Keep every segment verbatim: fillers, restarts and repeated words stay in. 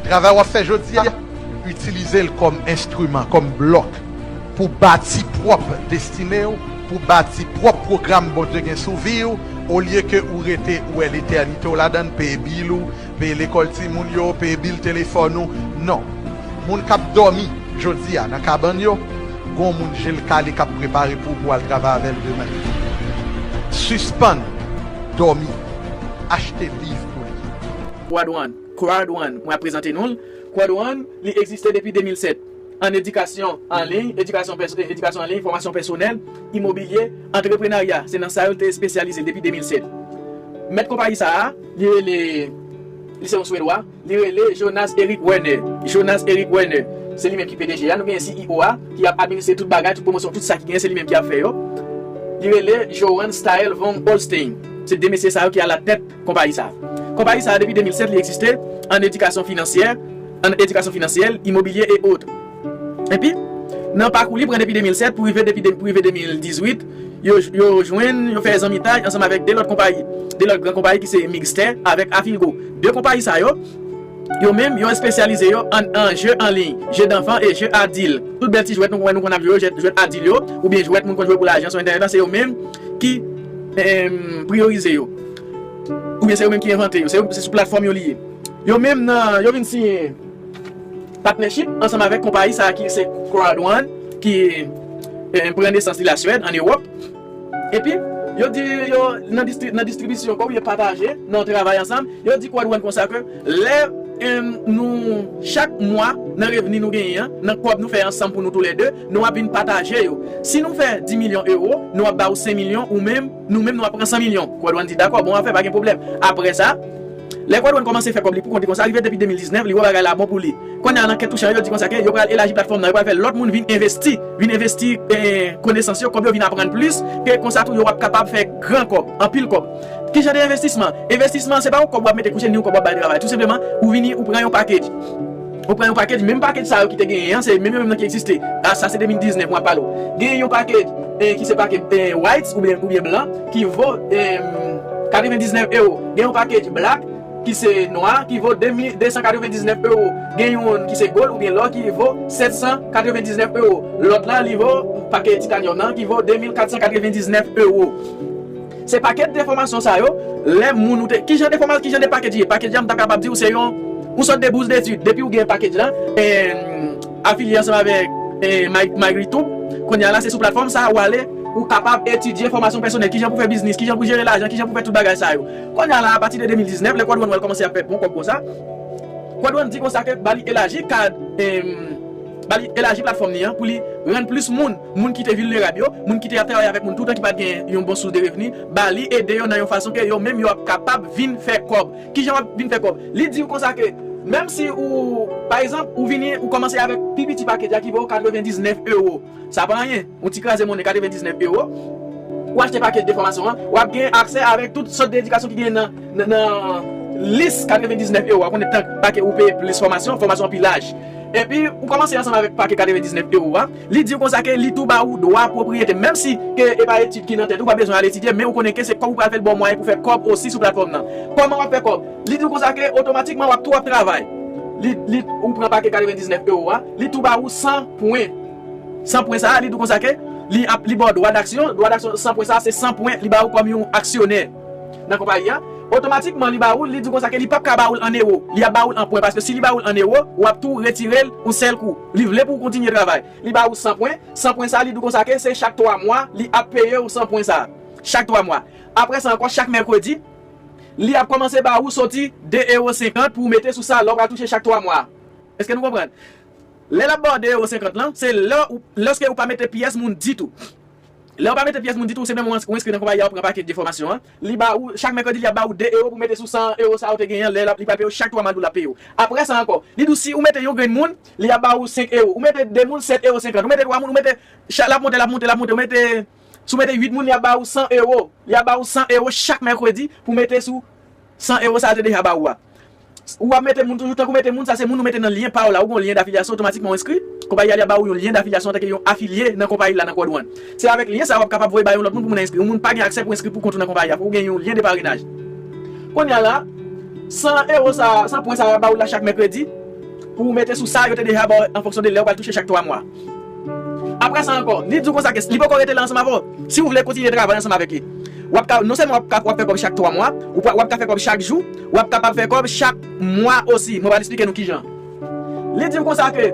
Travay w ap fè jodi a, itilize l kòm enstriman, kòm blòk pou bati pwòp destine w, pou bati pwòp pwogram Bondye gen sou vi w, olye ke ou rete ou wè letènite w ladan l, peye bil ou, peye lekòl timoun yo, peye bil telefòn ou. Non. Moun k ap dòmi jodi a nan kabann yo, gon moun je l kale k ap prepare pou ou pou al travay avè l demen. Sispann dòmi. Achte liv pou li. Quad One. Quad One, mwen ap prezante nou l. Quad One, li egziste depi de mil sèt. An edikasyon an liy, edikasyon pèso- edikasyon an liy, fòmasyon pèsonèl, imobilye, antreprenarya, se nan sa yo l te espesyalize depi de mil sèt. Mèt konpayi sa a, li rele, li se yon Swedwa, li rele Jonas Erik Werner. Jonas Erik Werner, se li menm ki P D G a, nou gen C E O a, ki ap administre tout bagay, tout pwomosyon, tout sa ki genyen, se li menm ki ap fè yo. Li rele Johan Staël von Holstein. Se de mesye sa yo ki alatèt konpayi sa a. Konpayi sa a depi de mil sèt li egziste an edikasyon finansyè, an edikasyon finansyèl, imobilye e ot. Epi, nan pakou li pran depi de mil sèt pou rive depi de- pou rive de mil dizuit, yo, yo jwenn, yo fè zanmitay ansanm avèk de lòt konpayi, de lòt gran konpayi ki se Mixter avèk Afilgo. De konpayi sa yo, yo menm, yo espesyalize yo an, an je an liy, je danfan e je adilt. Tout bèl ti jwèt nou wè nou konn ap jwe yo, jwèt, jwèt adilt yo, oubyen jwèt moun konn jwe pou lajan sou entènèt la, se yo menm ki em, priyorize yo. Oubyen se yo menm ki envante yo. Se, yo, se sou platfòm yo li ye. Yo menm nan, yo vin siyen partnership ansanm avèk konpayi sa a ki se Crowd One, ki em, pran nesans li Laswèd, an Ewòp. Epi, yo di yo nan, distri, nan distribisyon, kòm yo pataje, nan travay ansanm, yo di Crowd One konsa ke lè em, nou, chak mwa, nan revni nou genyen an, nan kòb nou fè ansanm pou nou toulède, nou ap vin pataje yo. Si nou fè dis milyon ewo, nou ap ba ou senk milyon, ou menm, nou menm nou ap pran san milyon. Quad One di, dakò, bon afè, pa gen pwoblèm. Apre sa, lè Quad One kòmanse fè kòb li pou kont li konsa, rive depi de mil diznèf, li wè bagay la bon pou li. Kounye a nan kèk touche an, yo di konsa ke yo pral elaji platfòm nan, yo pral fè lòt moun vin envesti, vin envesti eh, konesans yo, kòb yo vin aprann plis, ke konsa tou yo ap kapab fè gran kòb, anpil kòb. Ki jan de envestisman? Envestisman se pa yon kòb w ap mete kouche ni yon kòb w ap bay travay. Tou senpleman, ou vini, ou pran yon package. Ou pran yon package, menm package sa yo ki te genyen an, se menm yo menm nan ki egziste. A, sa se de mil diznèf mwen ap pale w. Gen yon package eh, ki se package eh, white oubyen, oubyen blan, ki vo eh, katrevendiznèf ewo. Gen yon package black, ki se nwa, ki vo de mil de san katrevendiznèf ewo. Gen youn ki se gold oubyen lò, ki vo sèt san katrevendiznèf ewo. Lòt la, li vo package titanium nan, ki vo de mil kat san katrevendiznèf ewo. Se pakèt de fòmasyon sa yo, lè moun ou te, ki jan de fòmasyon, ki jan de package ye? Package la, m ta kapab di w se yon, yon sòt de bourse d'études. Depi w gen package la, eh, afilye ansanm avèk eh, My, My Grid Tube, kounye a la, se sou platfòm sa a ou ale, ou kapab etidye fòmasyon pèsonèl, ki jan pou fè biznis, ki jan pou jere lajan, ki jan pou fè tout bagay sa yo. Kounye a la, apati de de mil diznèf, lè Quad One wè l kòmanse ap fè bon kòb konsa, Quad One di konsa ke ba li elaji kad, em, ba li elaji platfòm li an pou li rann plis moun, moun ki te vilnerab yo, moun ki te ap travay avèk moun toutan ki pa t gen yon bon sous de revni, ba li ede yo nan yon fason ke yo menm yo ap kapab vin fè kòb. Ki jan w ap vin fè kòb? Li di w konsa ke, menm si ou, pa egzanp, ou vini, ou kòmanse avèk pi piti package a ki vo katrevendiznèf ewo. Sa pa anyen. Yon ti kraze monnen katrevendiznèf ewo. Ou achte package de fòmasyon an, w ap gen aksè avèk tout sòt de edikasyon ki gen nan, nan, nan lis katrevendiznèf ewo a. Konnen tank pake ou peye plis fòmasyon, fòmasyon an pi laj. Epi, ou kòmanse ansanm avèk pake katrevendiznèf ewo a, li di w konsa ke li tou ba ou dwa pwopriyete. Menm si ke e pa etid ki nan tèt ou, pa bezwen al etidye, men ou konnen ke se kòb ou pral fè l ba w mwayen pou fè kòb osi sou platfòm nan. Kòman w ap fè kòb? Li di w konsa ke otomatikman w ap tou ap travay. Li, li, ou pran pake katrevendiznèf ewo a, li tou ba ou san pwen. San pwen sa a, li di w konsa ke li ap, li ba w dwa daksyon, dwa daksyon san pwen sa a, se san pwen li ba ou kòm yon aksyonè nan konpayi a. Otomatikman, li ba ou, li di w konsa ke li p ap ka ba ou l an ewo, li ap ba ou l an pwen, paske si li ba ou l an ewo, w ap tou retire l yon sèl kou. Li vle pou w kontinye travay. Li ba ou san pwen, san pwen sa a, li di w konsa ke se chak twa mwa, li ap peye w san pwen sa a. Chak twa mwa. Apre sa ankò, chak mèkredi, li ap kòmanse ba ou soti de ewo senkant pou w mete sou sa lè w pral touche chak twa mwa. Èske nou konprann? Lè l ap ba w de ewo senkant lan, se lè ou, lòske ou pa mete pyès moun ditou. Lè ou pa mete pyès moun ditou, ou senpleman ou enskri nan konpayi a, ou pran pakèt de fòmasyon an. Li ba ou, chak mèkredi, li ap ba ou de ewo pou mete sou san ewo sa ou te genyen an, lè l ap, li pral peye w chak twa mwa, li ap peye w. Apre sa ankò, li di w si ou mete yon grenn moun, li ap ba ou senk ewo. Ou mete de moun, sèt ewo senkant. Ou mete twa moun, ou mete, chak, l ap monte, l ap monte, l ap monte. Ou mete, si w mete uit moun, li ap ba ou san ewo. Li ap ba ou san ewo chak mèkredi pou mete sou san ewo sa a te deja ba ou a. Ou ap mete moun toujou, tank ou mete moun, sa se moun ou mete nan lyen pa w la, ou gen yon lyen dafilyasyon, otomatikman w enskri. Konpayi a li ap ba ou yon lyen dafilyasyon antanke yon afilye nan konpayi la nan Quad One. Se avèk lyen sa a w ap kapab voye bay yon lòt moun pou moun nan enskri. Yon moun pa gen aksè pou enskri pou kont ou nan konpayi a, fòk ou gen yon lyen de parenaj. Kounye a la, san ewo sa, san pwen sa y ap ba ou la chak mèkredi, pou w mete sou sa yo te deja ba w an fonksyon de lè w pral touche chak twa mwa. Apre sa ankò, li di w konsa ke li poko rete la ansanm avè w. Si w vle kontinye travay ansanm avèk li, w ap ka, non sèlman w ap ka, w ap fè kòb chak twa mwa, ou pa, w ap ka fè kòb chak jou, w ap kapab fè kòb chak mwa osi. Mwen pral eksplike nou kijan. Li di w konsa ke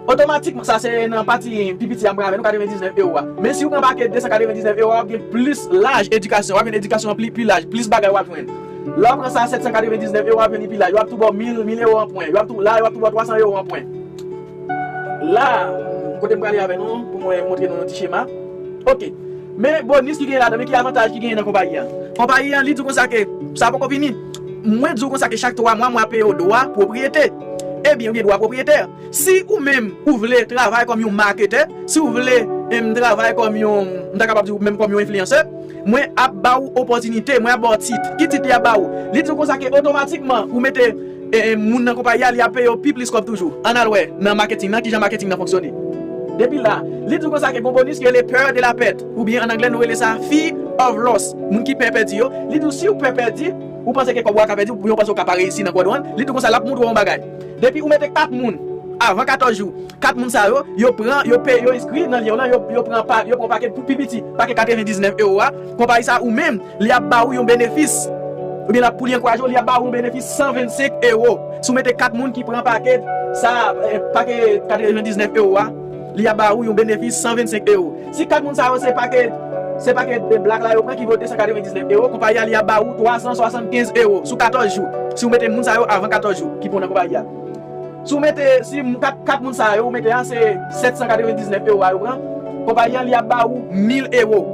otomatikman, sa se nan pati pi piti a m pral avè nou, katrevendiznèf ewo a. Men si w pran pakèt de san katrevendiznèf ewo a, w ap gen plis laj edikasyon, w ap jwenn edikasyon an pli, pi laj, plis bagay w ap jwenn. Lè w pran sa sèt san katrevendiznèf ewo a, w ap jwenn li pi laj, yo ap tou ba w mil, mil ewo an pwen. Yo ap tou, la, yo ap tou ba w twa san ewo an pwen. La, kote m prale avè nou, pou mwen montre nou yon ti chema. Ok. Men bonis ki genyen ladan, men ki avantaj ki genyen nan konpayi a. Konpayi an, li di w konsa ke, sa poko fini. Mwen di w konsa ke chak twa mwa, mwen ap peye w dwa pwopriyete. Ebyen, oubyen dwa pwopriyetè. Si ou menm, ou vle travay kòm yon maketè, si ou vle, em, travay kòm yon, m ta kapab di w menm kòm yon enfliyansè, mwen ap ba w opòtinite, mwen ap ba w tit. Ki tit li ap ba w? Li di w konsa ke otomatikman, ou mete, e, e, moun nan konpayi a, li ap peye w pi plis kòb toujou. Ann al wè, nan maketing nan, kijan maketing nan fonksyone. Depi la, li di w konsa ke gon bonis ki rele peur de la perte, oubyen an anglè nou rele sa fear of loss. Moun ki pè pèdi yo, li di w si w pè pèdi, ou panse ke kòb ou a ka pèdi, oubyen ou panse ou ka pa reyisi nan kòdon an, li di w konsa l ap montre w yon bagay. Depi ou mete kat moun avan katòz jou, kat moun sa yo, yo pran, yo pe, yo enskri nan lyen w lan, yo, yo pran pa, yo pran pakèt pou pi piti, pakèt katrevendiznèf ewo a, konpayi sa ou menm, li ap ba ou yon benefis, oubyen l ap, pou li ankouraje w, li ap ba ou yon benefis san vennsenk ewo. Si w mete kat moun ki pran pakèt sa, eh, pakèt katrevendiznèf ewo a, li ap ba ou yon benefis san vennsenk ewo. Si kat moun sa yo se pakèt, se pakèt de blak la yo pran ki vo de san katrevendiznèf ewo, konpayi a li ap ba ou twa san swasannkenz ewo sou katòz jou. Si w mete moun sa yo avan katòz jou ki pran nan konpayi a. Si w mete, si m-, kat, kat moun sa yo ou mete a, se sèt san katrevendiznèf ewo a yo pran, konpayi an li ap ba ou mil ewo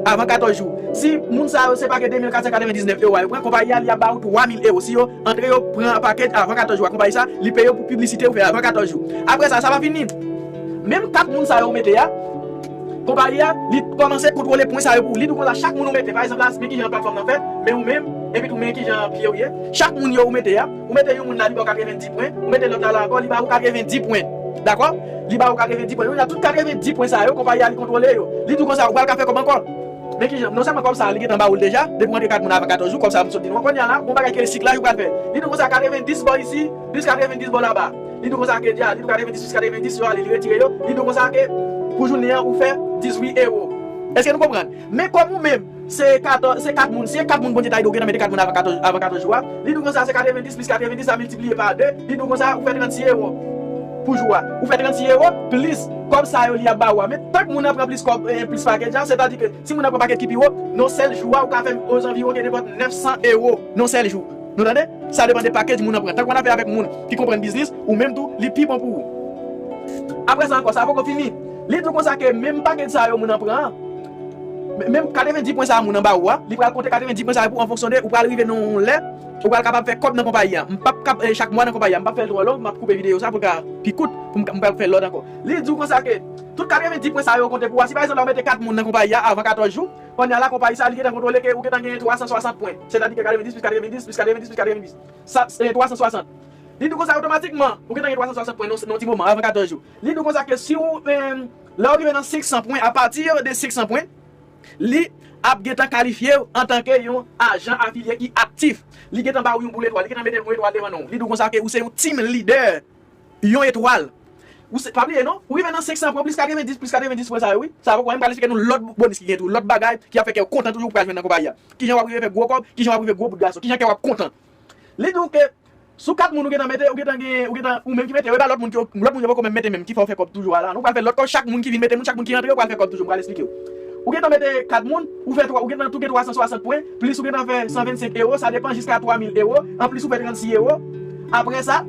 avan katòz jou. Si moun sa yo se pakèt de mil kat san katrevendiznèf ewo a yo pran, konpayi a li ap ba ou twa mil ewo. Si yo antre yo pran pakèt avan katòz jou a konpayi sa, li peye w pou piblisite ou fè avan katòz jou. Apre sa, sa pa fini. Menm kat moun sa yo ou mete a, konpayi a, li kòmanse kontwole pwen sa yo pou ou. Li di w konsa chak moun ou mete, pa egzanp la, men kijan platfòm nan fèt, men ou menm, epi tou men kijan pye w ye. Chak moun yo ou mete a, ou mete yon moun la, li ba w katrevendi pwen, ou mete lòt la la ankò, li ba ou katrevendi pwen. Dakò? Li ba ou katrevendi pwen. Kounye a, tout katrevendi pwen sa yo, konpayi a li kontwole yo. Li di w konsa, ou pral ka fè kòb ankò. Men kijan, non sèlman kòb sa a, li gentan ba ou l deja, depi w antre kat moun avan katòz jou, kòb sa a, m sot di nou an. Kounye a la, gon bagay ki rele sik laj ou pral fè. Li di w konsa, katrevendiz bò isi, plis katrevendiz bò laba. Li di w konsa ke dja, li di w katrevendiz plis katrevendiz, yo ale, li retire yo. Li di w konsa ke pou jounen an, ou fè dizuit ewo. Èske nou konprann? Men kòm ou menm, se katòz, se kat moun, se kat moun Bondye ta ede w gentan mete kat moun avan katòz, avan katòz jou a. Li di w konsa, se katrevendiz plis katrevendiz, sa miltipliye pa de. Li di w konsa, ou fè trannsis ewo pou jou a. Ou fè trannsis ewo plis kòb sa yo li ap ba ou a. Men tank moun nan pran plis kòb, eh, plis pakèt la, sètadi ke si moun nan pran pakèt ki pi wo, nan sèl jou a, ou ka fè ozanviwon de nenpòt nèf san ewo nan sèl jou. Nou tande? Sa depann de pakèt moun nan pran. Tank w ap fè avèk moun ki konprann biznis, ou menm tou, li pi bon pou ou. Apre sa ankò, sa poko fini. Li di w konsa ke menm pakèt sa yo moun nan pran an, men-, menm katrevendi pwen sa a moun nan ba ou a, li pral konte katrevendi pwen sa yo pou an fonksyon de ou pral rive nan yon lè, ou pral kapab fè kòb nan konpayi a. M p ap kap, eh, chak mwa nan konpayi a. M p ap fè l twò long, m ap koupe videyo sa pou l ka pi kout, pou m, m pral fè lòt ankò. Li di w konsa ke tout katrevendi pwen sa yo konte pou ou a. Si pa egzanp la ou mete kat moun nan konpayi a avan katòz jou, kounye a la konpayi sa li gentan kontwole ke ou gentan genyen twa san swasant pwen. Sètadi ke katrevendi plis katrevendi plis katrevendi plis katrevendi. Sa, se twa san swasant. Li di w konsa otomatikman, ou gentan gen twa san swasant pwen nan, nan ti moman, avan katòz jou. Li di w konsa ke si w, eh, lè w rive nan senk san pwen, apati de senk san pwen, li ap gentan kalifye w antanke yon ajan afilye ki aktif. Li gentan ba w yon boul etwal, li gentan mete yon etwal devan non w. Li di w konsa ke ou se yon team leader, yon etwal. Ou se, pa bliye non, ou rive nan senk san pwen, plis katrevendiz, plis katrevendiz pwen sa yo, wi. Sa poko, m pral eksplike nou lòt bonis ki gen tou, lòt bagay ki ap fè kè w kontan toujou ou pral jwenn nan konpayi a. Kijan w ap rive fè gwo kòb, kijan w ap rive gwo bout gason, kijan kè w ap kontan. Li di w ke sou kat moun ou gentan mete, ou gentan gen, ou gentan, ou menm ki mete, e pa lòt moun ki, lòt moun yo poko menm mete menm, ki fè w fè kòb toujou a la. Nou pral fè lòt kòb, chak moun ki vin mete moun, chak moun ki rantre, yo pral fè kòb toujou, m pral eksplike w. Ou gentan mete kat moun, ou fè twa, ou gentan tou gen twa san swasant pwen, plis ou gentan fè san vennsenk ewo, sa depann jiska twa mil ewo, anplis ou fè trannsis ewo. Apre sa,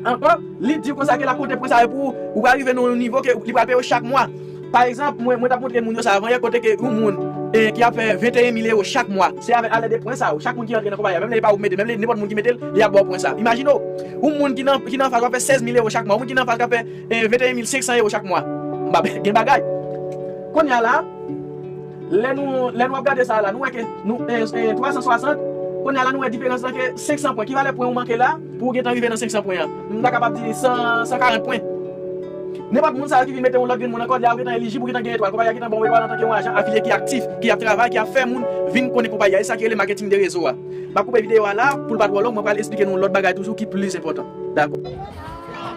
ankò, li di w konsa ke l ap konte pwen sa yo pou ou, ou pral rive nan yon nivo ke li pral peye w chak mwa. Pa egzanp, mwen, mwen t ap montre moun yo sa avan yè, kote ke yon moun, eh, ki ap fè venteyen mil ewo chak mwa, se avèk alè de pwen sa yo. Chak moun ki rantre nan konpayi a, menm lè e pa ou ki mete, menm lè nenpòt moun ki mete l, li ap ba w pwen sa. Imajine w, yon moun ki nan, ki nan faz w ap fè sèz mil ewo chak mwa, yon moun ki nan faz k ap fè, eh, venteyen mil senk san ewo chak mwa. M pa gen bagay. Kounye a la, lè nou, lè nou ap gade sa la, nou wè ke nou, eh, eh, twa san swasant, kounye a la nou wè diferans lan ke senk san pwen. Ki valè pwen ou manke la? Pou w gentan rive nan senk san pwen an. M ta kapab di san, san karant pwen. Nenpòt moun sa yo ki vin mete yon lòt grenn moun ankò, li a ou gentan elijib, ou gentan gen etwal. Konpayi a gentan ba w etwal antanke yon ajan afilye ki aktif, ki ap travay, ki ap fè moun vin konnen konpayi a. E sa ki rele maketing de rezo a. M ap koupe videyo a la, pou l pa twò long, mwen pral eksplike nou lòt bagay toujou ki plis enpòtan. Dakò.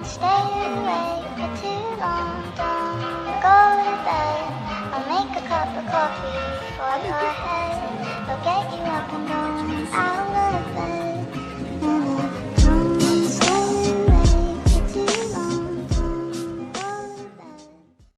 Stay awake for too long, don't go to bed. I'll make a cup of coffee for your head. I'll get you up and going out.